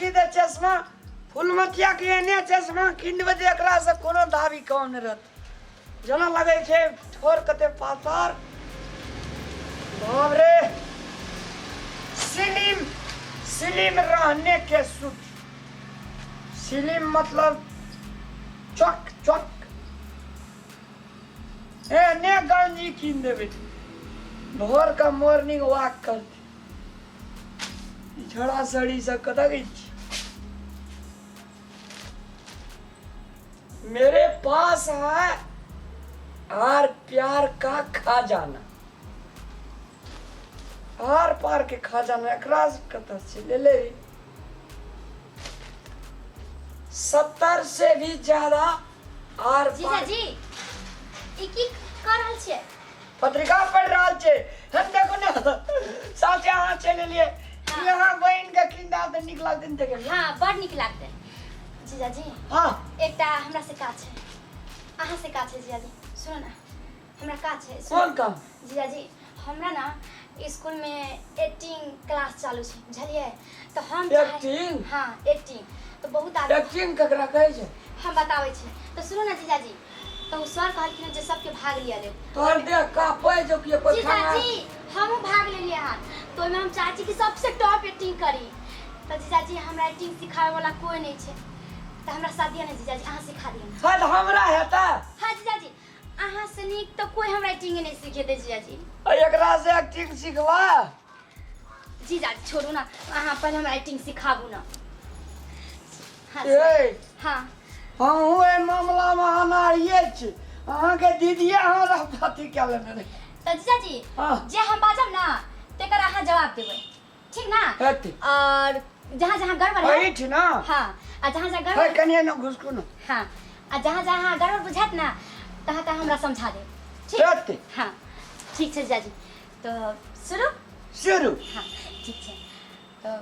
लड़की दे चश्मा फुलमतिया के एने चश्मा कीन देबै तऽ एकरा से कोनो दाबी कम नहि रहत जेना लगै छै ठोर कते पातर बाप रे स्लिम स्लिम रहने के सूट स्लिम मतलब चक चक एने गंजी कीन देबै भोर का मॉर्निंग वॉक करते छोड़ा सड़ी सब कतऽ गई छी मेरे पास है आर प्यार का खजाना आर पार के खजाना एकरा कतऽ से ले ले 70 से भी ज्यादा आर जीजा पार जी ई की कर रहल छियै पत्रिका पढ़ रहल छै हम देखो ने साथे अहाँ चलि एलियै यहाँ बहिन के किंदा तऽ नीक लगतै ने देखै हाँ बड़ नीक लागतै जीजाजी हाँ एकटा हमरा से काज छै अहाँ से काज छै जीजाजी सुनू ने हमरा काज छै सुनू। कोन काम जीजाजी हमरा ना स्कूल में एक्टिंग क्लास चालू छै बुझलियै तऽ हम चाहै- एक्टिंग? हाँ एक्टिंग तऽ बहुत आदमी एक्टिंग ककरा कहै छै हम बताबै छी तऽ सुनू ने जीजाजी तऽ ओ सर कहलखिन जे सबके भाग लिअ लेल तोहर देह कापै जो कि कोई खाना जीजाजी हमहूँ भाग लेलियै हन तऽ ओहिमे हम चाहै छी कि सबसे टॉप एक्टिंग करी तऽ जीजाजी हमरा एक्टिंग सिखाबै वाला कोई नहि छै तऽ हमरा साथ दिअ ने जीजाजी अहाँ सिखा दिअ ने हँ तऽ हमरा हेतै हाँ जीजाजी अहाँ से नीक तऽ कोई हमरा एक्टिंग नहि सिखेतै जीजाजी आ एकरा से एक्टिंग सिखबा जीजाजी छोड़ू ना अहाँ पहिले हमरा एक्टिंग सिखाबू ना हाँ ए हाँ हमहूँ एहि मामलामे अनाड़िए छी अहाँके दीदिए हमरा अथी कए लेने रहै तऽ जीजाजी हाँ। जे हम बाजब ना तेकर अहाँ जवाब देबै ठीक ना हेतै। और जहाँ जहाँ गड़बड़ है एहिठ ना हाँ आ जहाँ जहाँ है गड़बड़ कनिए ने घुसकू ने हाँ आ जहाँ जहाँ गड़बड़ बुझात ना तहाँ तहाँ हमरा समझा देब ठीक हेतै। हाँ ठीक छै जीजाजी तो शुरू शुरू हाँ ठीक छै तो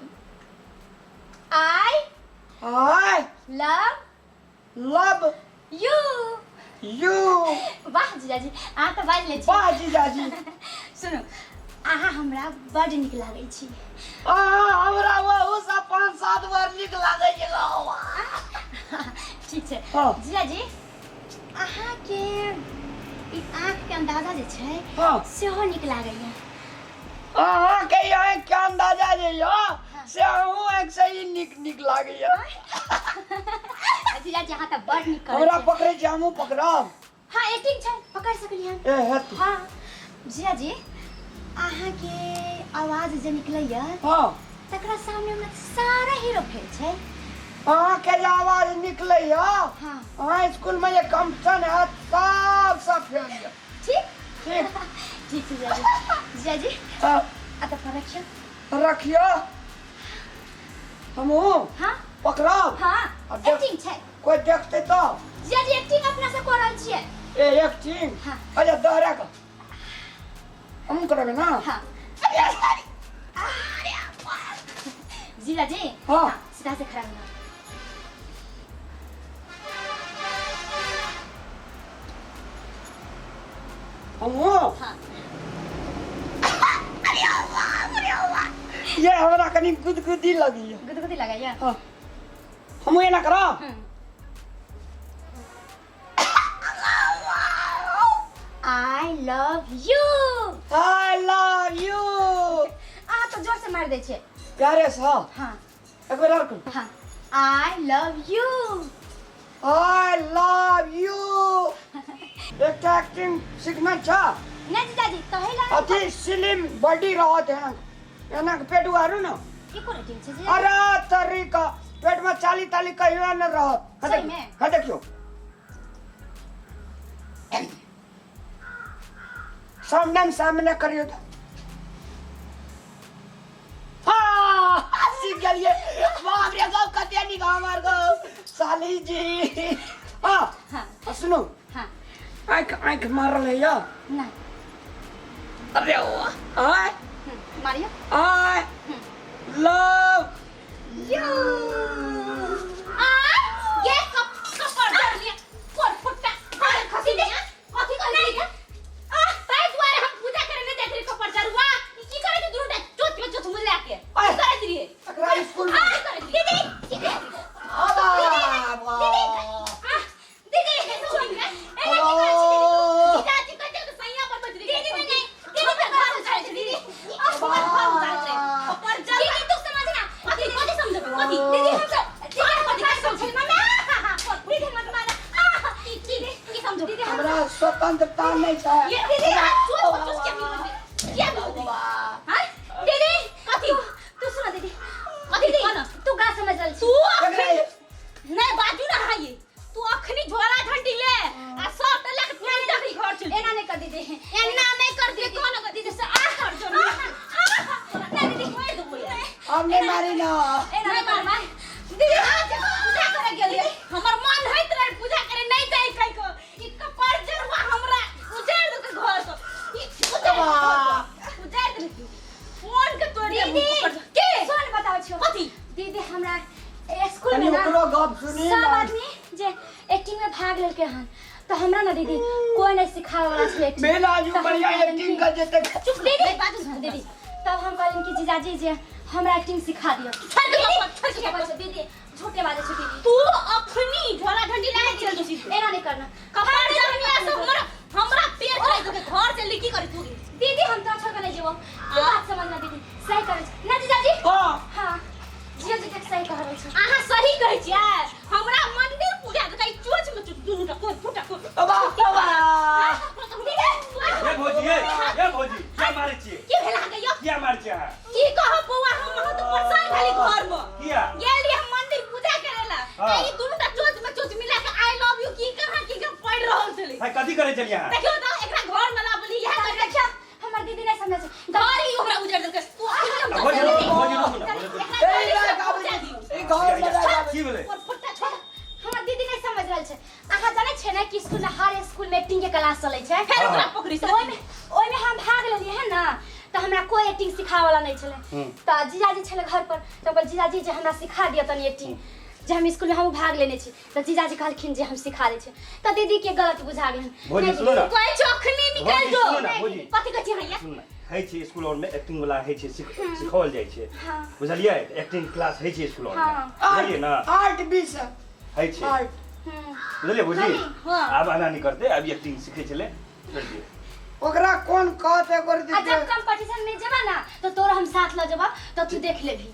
I I love love you you वाह जीजाजी अहाँ तऽ बाजि लै छी वाह जीजाजी सुनू अहाँ हमरा बड्ड नीक लागै छी अहाँ हमरा ओहू से पाँच सात बार नीक लागै छै ठीक छै हाँ। जीजाजी अहाँके ई आँखके अन्दाजा जे छै हाँ। सेहो नीक लागैए अहाँके आँखि के अंदाजा जे यऽ से अहूँ आँखि से ही नीक नीक लागैया जीजाजी अहाँ तऽ बड़ नीक करै हमरा छियै। पकड़ै छी हमहूँ पकड़ब हाँ एक्टिंग छै पकड़ सकली हम ए हेतु हाँ जीजाजी अहाँके आवाज जे निकलैया हाँ तकरा सामने हमरा सारा हीरो फेल छै अहाँके जे आवाज निकलैया हाँ। अहाँ स्कूलमे जे कंपटीशन हैत सब सब फेल यऽ ठीक ठीक ठीक छै जीजाजी जीजाजी हाँ, आ तऽ पर रखियौ रखियौ हमहूँ हाँ पकड़ब हाँ आ देख- एक्टिंग छै कोइ देखतै तब जीजाजी एक्टिंग अपना से कऽ रहल छियै ए एक्टिंग हाँ। अच्छा दोहरा कऽ हमहूँ करबै ना हाँ जीजाजी हाँ। सीधा से खड़ा होना हमहूँ हाँ ये हमरा कनि गुदगुदी लगैया गुदगुदी लगाइए हाँ हमहूँ एना करब I love you I love you अहाँ तो जोर से मार दै छियै प्यारे से हाँ हाँ एक बेर और कहू हाँ I love you I love you एकटा एक्टिंग सीखना छ नहि जीजाजी कहै ला अथी स्लिम बॉडी रहत एना एना के पेट उहारू न की कोन एक्टिंग छै जीजाजी अरे तरीका पेट में चाली ताली कहियो न रहत हाँ सही देखियो में? हाँ देखियो सामने सामने करियो तो हाँ सीख गेलिए बाप रे गौ कते नीक हमर गौ साली जी हाँ हाँ आ सुनू हाँ आँखि आँखि मारल है या नहीं अरे वाह आय Mario I love you I गे कप कपर धर लिया कोन फुट्टा कोन खसी लिया कथी कर लिया आ ताई दुआरे हम पूजा करे ने देख रे कपर जरुआ ई की करे दुनू टा चोट में चोट मुला के आय। की करे रहिए एकरा स्कूल में आ करे दीदी कथी दीदी हम सब छोड़ दीदी कथी हम समझ सब दीदी मत मार की की की समझो दीदी हम हमरा स्वतंत्रता नहीं छै। ये दीदी चोट चोट के मिलबे क्या मिलबे? हां दीदी कथी? तू सुन दीदी। कथी? दीदी कोना? तू का समझ रहल छी? तू अखनी एकरा नहीं बाजू ना है ये। तू अखनी झोला झंडी ले आ सब त लेके तुरंत अखनी घर चल। एना नहीं कर दीदी। एना नहीं कर दे कोन कर दीदी से आ कर जो ना नहीं दीदी। कोई दो हम नहीं मारी ना। एना नहीं कर मार। दीदी आज पूजा करे गेलिए, हमर मन होइत रहे पूजा करे नहीं जाई कहि को ई कपार जरवा हमरा उजाड़ दे के घर को ई उजाड़ दे, उजाड़ दे फोन के तोड़ दे। दीदी के सुन बताबै छियौ। कथी? दीदी हमरा स्कूल कनी में ना ओकरो गप सुनी सब ना। आदमी जे एक्टिंग में भाग लेलकै हन तो हमरा ना दीदी कोई नहीं सिखावे वाला छलै एक्टिंग। बेला जो तऽ हम बढ़िया कहलियनि एक्टिंग कि- कर जेतै। चुप दीदी नहीं बाजू ना। दीदी तब हम कहलियनि कि जीजाजी जे हमरा एक्टिंग सिखा दियौ। छोड़ के दीदी, बाप, छोड़ के झूठे बाजै छौ, दीदी झूठे बाजै छौ दीदी। तू अखनी झोला झंडी लाके चल जो सीधे। एना नहीं करना। कपार जरनिया से हमरा हमरा पेट करे तो घर से लिखी करे तू। दीदी हम तोरा छोड़ के नहीं जेबौ, तू बात समझना दीदी सही करै छै ना जीजाजी? हां। हां जीजाजी देख सही कह रहल छौ। अहाँ सही कहै छियै, हमरा मंदिर पूजा के चोच में दुनू टा कोर फुटा कोर। अबा अबा ये भौजी, ये ये भौजी किया मारै छियै? की भेल अहाँके यौ? किया मारै छियै अहाँ? की कहब बौआ, हम अहाँ तऽ परेशान भेली घर में। किया? गेल रहियै हम मंदिर पूजा करे ला। हाँ। ई दुनू टा चोच में चोच मिला के I love you की कहाँ की के पढ़ रहल छलै। है कथी करै छलियै अहाँ? देखियौ तऽ एकरा घर में लाबली इएह तऽ कर देखियौ हमर दीदी नहीं समझै छै। घर ही हमरा उजड़ देलकै। तू अहाँ भौजी रुकू, भौजी रुकू ना, भौजी रुकू। ए राख आबै छी। ई घर में राख आबै की भेलै? फुट्टा छोड़। हमर दीदी नहीं समझ रहल छै। अहाँ जानै छियै ने कि स्कूल में हर स्कूल में एक्टिंग के क्लास चलै छै? फेर ओकरा पकड़ी तऽ ओहिमे ओहिमे हम भाग लेलियै है ना तऽ हमरा कोई एक्टिंग सिखावे वाला नहीं छलै। तऽ जीजाजी छलै घर पर तऽ हम कहलियै जीजाजी जे हमरा सिखा दिअ तनी एक्टिंग जे हम स्कूल में हम भाग लेने छी। तऽ जीजाजी कहलखिन जे हम सिखा दै छी तऽ दीदी के गलत बुझा गेलनि। भौजी, नहि सुनू ना। कहै छौ अखनी निकलि भौजी, जो। सुनू ना, भौजी। कथी कहै छी अहाँ यै? सुन ना, होइ छै स्कूल और में एक्टिंग वाला होइ छै, सिखाओल जाइ छै। हाँ। बुझलियै? एक्टिंग क्लास होइ छै स्कूल और में। हाँ। बुझलियै ना? आर्ट विषय होइ छै। आर्ट। बुझलियै भौजी? हाँ। आब एना नहि करतै, आब एक्टिंग सिखै छलै, छोड़ि दियौ। ओकरा कोन कहत एकर आ जब दीदी? कंपटीशन में जेबा ना तो तोरा हम साथ ल जेबा तो तू देख लेबही।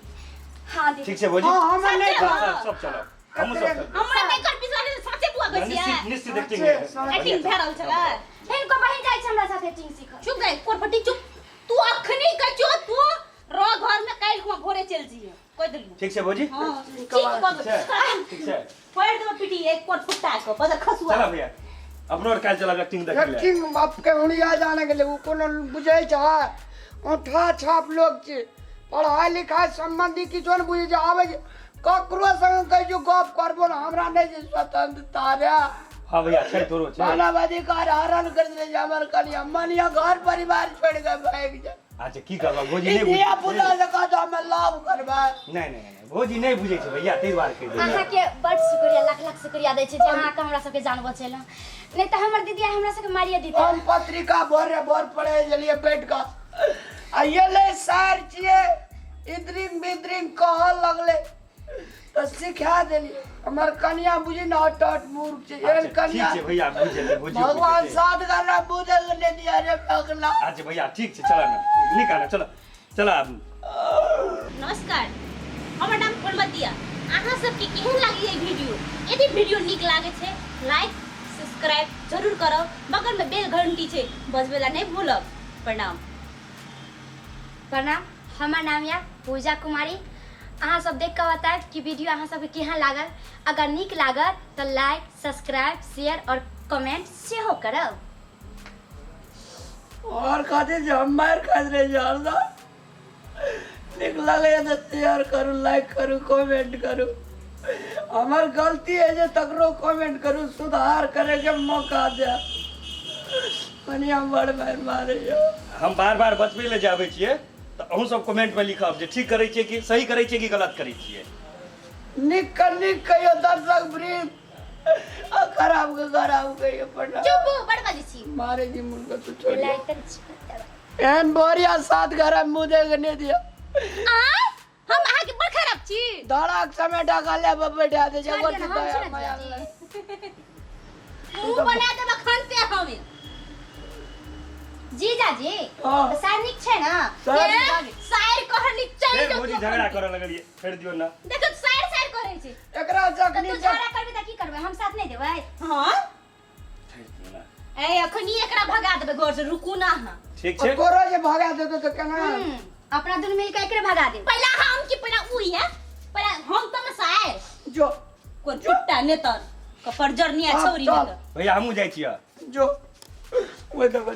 हाँ दीदी। ठीक छै भौजी? हां हम नहीं सच्चे कहब। सब सब चलब, हमहूँ सब चलब। हमरा नहि कर पिछला साचे बुआ कहै छियै। निश्चित निश्चित एक्टिंग साचे, साचे। एक्टिंग भए रहल छलै। हिनको बहिन जाइ छै हमरा साथ एक्टिंग सीखऽ। चुप गए कोरपट्टी चुप। तू अखनी कहै छौ तू रह घर में, काल्हि खुमा भोरे चलि जइहे कहि देलियौ। ठीक छै भौजी? हां ठीक कह ठीक छै, ठीक छै। पढ़ि देबो पीटी एक कोट फुट्टा के बदल खसुआ। चलब भैया, अपनो आर काल्हि चलब एक्टिंग देखै लए। एक्टिंग बाप के हुड़िया जाने के लिए ओ कोनो बुझै छै? औंठा छाप लोग छै, पढ़ाई लिखाई संबंधी किछो ने बुझै छै। आबै छै ककरो संग कहै छै गप करबो ने, हमरा नहि छै स्वतंत्रता रे। हाँ भैया छै, तोरो छै। मानवाधिकार हरण कर देले छै हमर कनिया, मनिया घर परिवार छोड़ि के भागि जाय। अच्छा की करबा भौजी? ई नहि बुझै धिया छै। पुता से कहत हम लाभ करबै। नहि नहि नहि भौजी नहि बुझै छै भैया, ताहि दुआरे कहि देलियै। अहाँके बड शुक्रिया, लाख लाख शुक्रिया दै छी जे अहाँके हमरा सबके जान बचेलहुँ, नहि तऽ हमर दीदी हमरा सबके मारिए दितै। हम पत्रिका भोरे भोर पढ़े छलियै बैठ कऽ आ एलै सार छियै इदरिंग बिदरिंग कहऽ लगलै तऽ सिखा देलियै। हमर कनिया बुझी ने अटट मूर्ख छै एहन अच्छा, ठीक कनिया। छै भैया, बुझि गेलियै भौजी। भगवान बुझि सात गाना बुझल ने दिया रे पगला। अच्छा भैया ठीक छै, चल ने निकाल, चल चल आब। नमस्कार, हमर नाम फुलमतिया। अहाँ सबके केहन लागल ई वीडियो? यदि वीडियो नीक लागै छै लाइक सब्सक्राइब जरूर करब, बगल में बेल घंटी छै बजबै ला नहीं भूलब। प्रणाम। प्रणाम, हमर नाम या पूजा कुमारी। अहाँ सब देख कऽ बतायब कि वीडियो अहाँ सबके केहन लागल। अगर नीक लागल तऽ लाइक सब्सक्राइब शेयर और कमेंट सेहो करब। और खातिर जे हम मारि खाइत रहै छी हरदम। नीक लगैए तऽ शेयर करू, लाइक करू, कमेंट करू। हमर गलती है जे तकरो कमेंट करू, सुधार करैके मौका दे। कनिया बड़ मारि मारैए। हम बार बार बचबै लए जाबै छियै तऽ अहूँ सब कमेंट में लिखब जे ठीक करै छियै कि सही करै छियै कि गलत करै छियै। नीक के नीक कहियौ दर्शक वृंद, आ खराब के खराब कहियौ। प्रणाम। चुप बड़ बाजै छी। मारे जी मुर्गा तो छोड़। लाइक तऽ एहन बढ़िया सात घर मुँह देख नहि दिअ। आय हम अहाँके बड़ खराब छी। धड़ाक समेटा गले पर बैठा दे छै। छोड़ दिअ ने, हम दया छी ने माया जीजाजी। नहि। मुंह बना देब अखन ते हमे। जीजाजी हाँ। तऽ सार नीक छै ना? सार ए, साइर कहनी चलि फेर जो भौजी तू झगड़ा अखन। करऽ लगलियै, फेर दियौ ना। देखो साइर छै। एकरा तऽ जखनी तू झगड़ा करबी तऽ की करबै? हम साथ नहि देबै। हाँ ए अखनी एकरा भगा देबै घर से, रुकू ना अहाँ। ठीक छै। तोरो जे भगा देतौ तऽ केना? अपना दुनू मिल के एकरे भगा देब। पहला हम की पहला उ है, पहला हम त न साय जो कोन कुत्ता ने तर कपर जरनी आ हाँ, छौरी चल। ने तर। भैया हमहूँ जाइ छियै। जो ओहि दऽ।